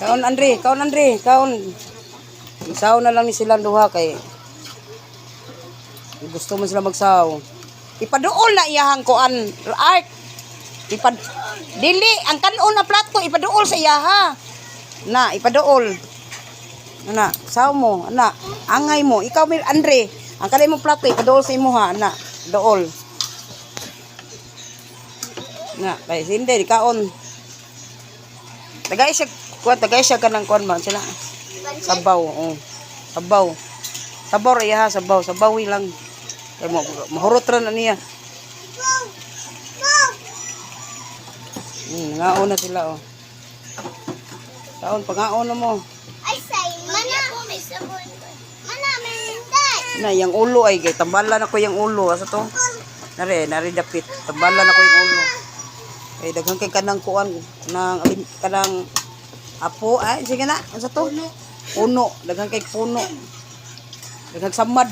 Kaon, Andre, kaon, Andre, kaon. Isaw na lang ni silang duha kay gusto mo sila magsaw. Ipaduol na iyahang kuan, art. Ipad Dili ang kanon na plato ipaduol sa iyaha. Na, ipaduol. Ana, saw mo, ana, angay mo. Ikaw mil Andre, ang kanay mo plato ipaduol sa imuha, ana, duol. Na, kay hindi di kaon. Tagay siya, kuan tagay siya kanang kuan man sila. Sabaw, oh. Sabaw. Sabaw ra iya ha, sabaw, sabawi lang. Kay mo mahurot ra na niya. Ngaon na sila oh. Kaon pangaon na mo. Ay, say, mana. May sabon. Mana, may hintay. Na yang ulo ay kay tambalan ako yang ulo asa to? Nare, nare dapit. Tambalan ako yung ulo. Kay daghan kay kanang kuan nang kanang apo ay sige na asa to? Puno, daghan kay puno. Daghang samad.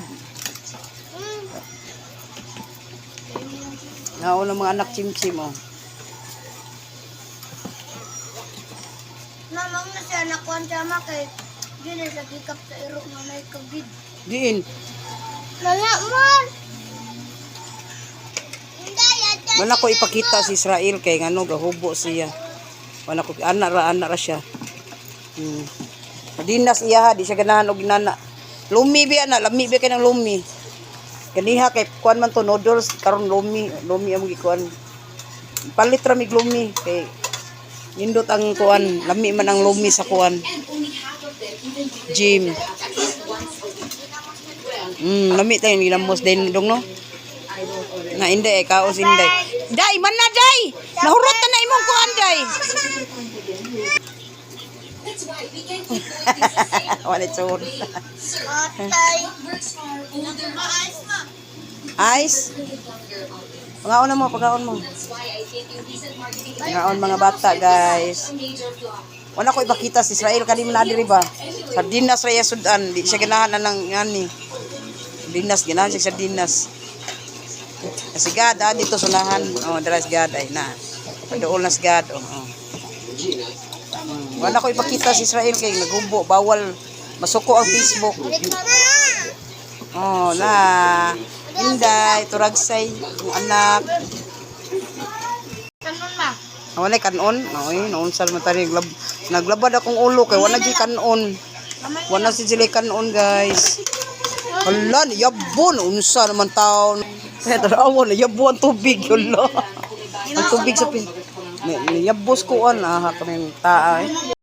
Naon ang mga anak chimchim oh. Mamang na siya nakuan siya ma kay di na siya gikap sa iro nga may kagid. Diin. Lala man. Wala ko ipakita si Israel kay ngano gahubo siya. Wala ko ana ra siya. Dinas iya ha, di siya ganahan og inana. Lumi biya na, lami biya kay ng lumi. Kaniha kay kuan man to noodles karon lumi, lumi ang gikuan. Palit ra mig lumi kay nindot ang kuan, lami man ang lumi sa kuan. Gym. Lami tayo ginamos din dong no. Na hindi eh, kaos inday. Day, man na day! Nahurot na na imong kuan day. Wala tsur. Atay. Maayos ma. Ice. Pagaon na mo, pagaon mo. Pagaon mga bata, guys. Wala ko ipakita si Israel kanim na diri ba. Sardinas ra iya sudan, di siya ganahan na ng ngani. Sardinas ganahan siya sardinas. Si God, ah, dito sunahan. Oh, dara si God ay na. Paduol na si God. Oh. Wala ko ipakita si Israel kay naghubo, bawal masuko ang Facebook. Oh, na. Inday, turagsay, ang anak. Kanon ma. Ah, wala kanon. Oy, noon sa man tani naglabad akong ulo kay wala gyud kanon. Wala si sila kanon, guys. Hala, niyabon unsa naman taon. Kaya tarawa niyabo ang tubig hala. Ang tubig sa pin. Niyabos ko an ah kaming taa. Eh.